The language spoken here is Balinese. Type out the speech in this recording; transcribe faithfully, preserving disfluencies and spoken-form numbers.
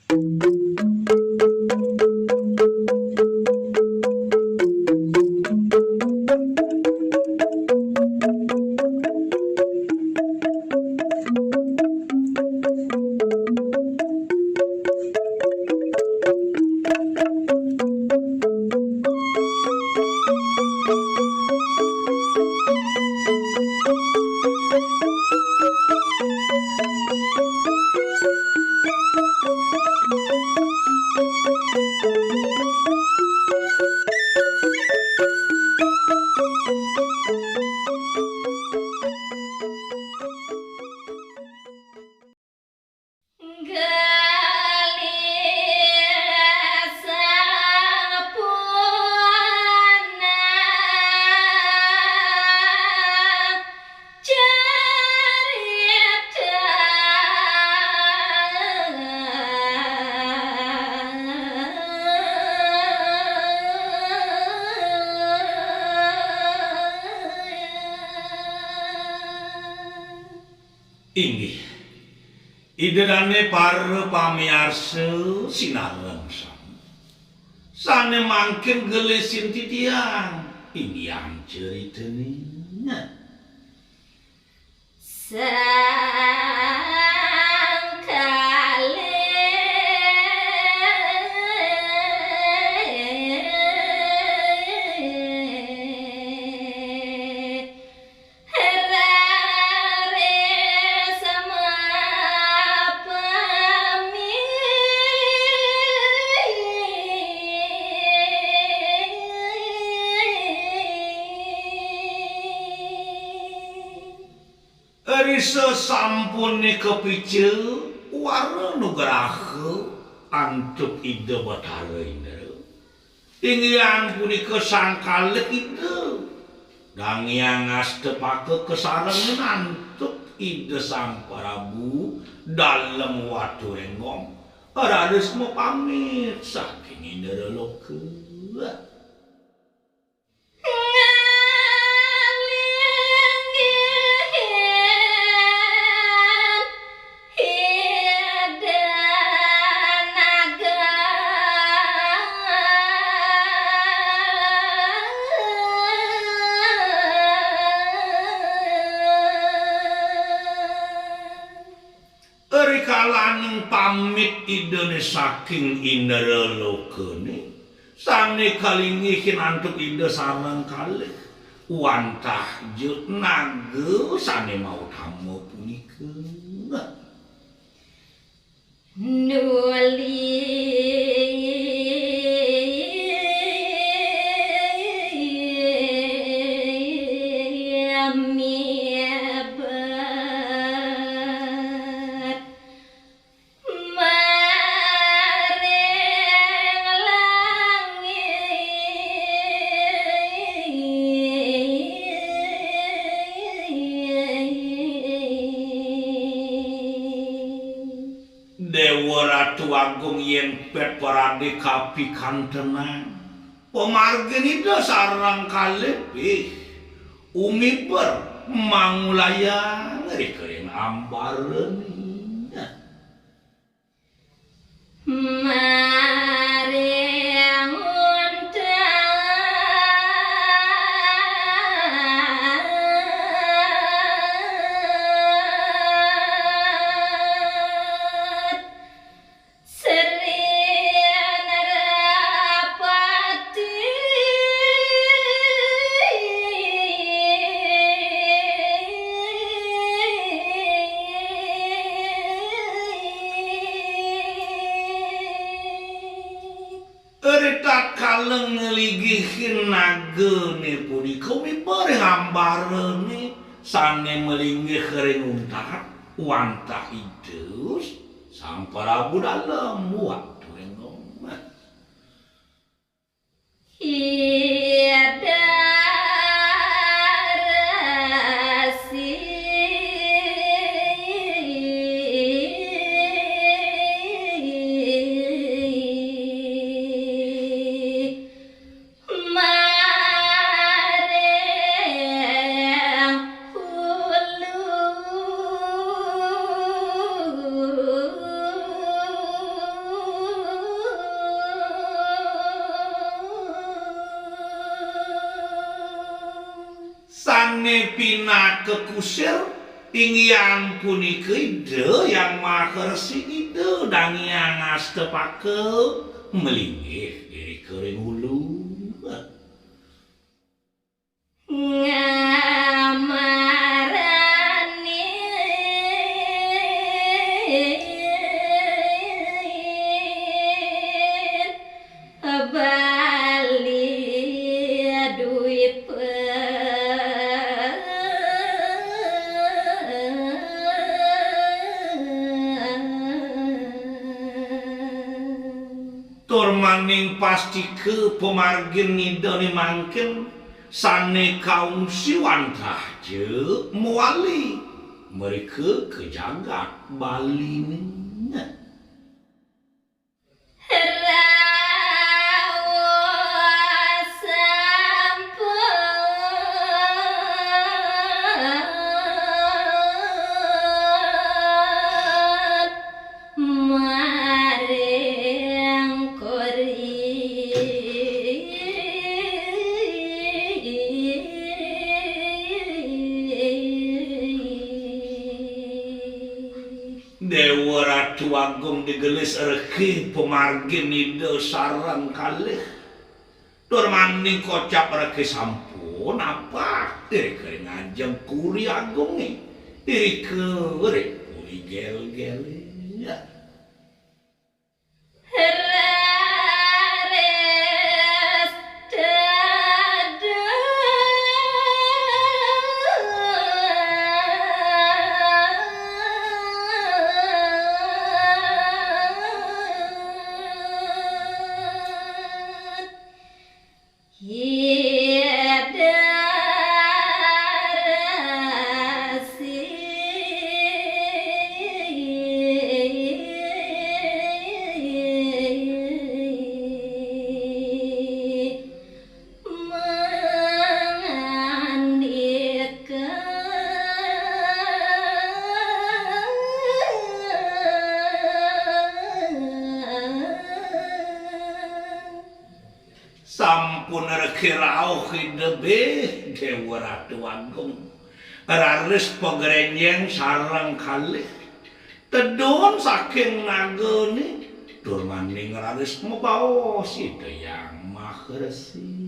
Gelisah puna cerita. Inggih. Ida dané para pamiarsa sinareng sami. Sané mangkin gelisin titiang, inggihan ceritané. Sang kalih. Ri sasampuné kapica wara nugraha antuk Ida Batara Indra. Inggihan punika sang kalih Ida. Dangiang astapaka kasarengin antuk Ida Sang Prabu Dalem Waturénggong, raris mapamit saking Indra Loka. Rikalaning pamit Idané saking Indra Lokané, sané kalinggihin antuk Ida sareng kalih wantah ja naga sané mautama punika. Nuli mibet maring langit. Déwa Ratu Agung, yén pét paradé kapikantenan, pamargin Ida sareng kalih, ih, umiber mangulayang ri kering ambarané. Maring untat. Sri Narapati. Ri tatkala nglinggihin nagané punika, umiber ring ambarané sané malinggih ring untat, wantah Ida Sang Prabu Dalem Waturénggong. Ida Resi. Maring hulu. Pinaka kusir, inggih punika Ida Hyang Maha Resi, Ida dangiang astepaka malinggih irika ring ulu. Ngamaranin Bali Dwipa. Tur maning pastika pamargin Ida né mangkin sané kaungsi wantah ja mawali mrika ka jagat Baliné. Rauh sampun maring kori. Déwa Ratu Agung digelis regi pamargin Ida sareng kalih. Tur maning kocap regi sampun apah irika ring ajeng kori agungé. Irika ring puri gel-gelé. Raris dados Ida Resi mangandika. Sampun regi rauh Ida bih Déwa Ratu Agung. Raris pagrénjéng sareng kalih. Tedun saking nagané, tur maning raris mabaos Ida Hyang Maha Resi.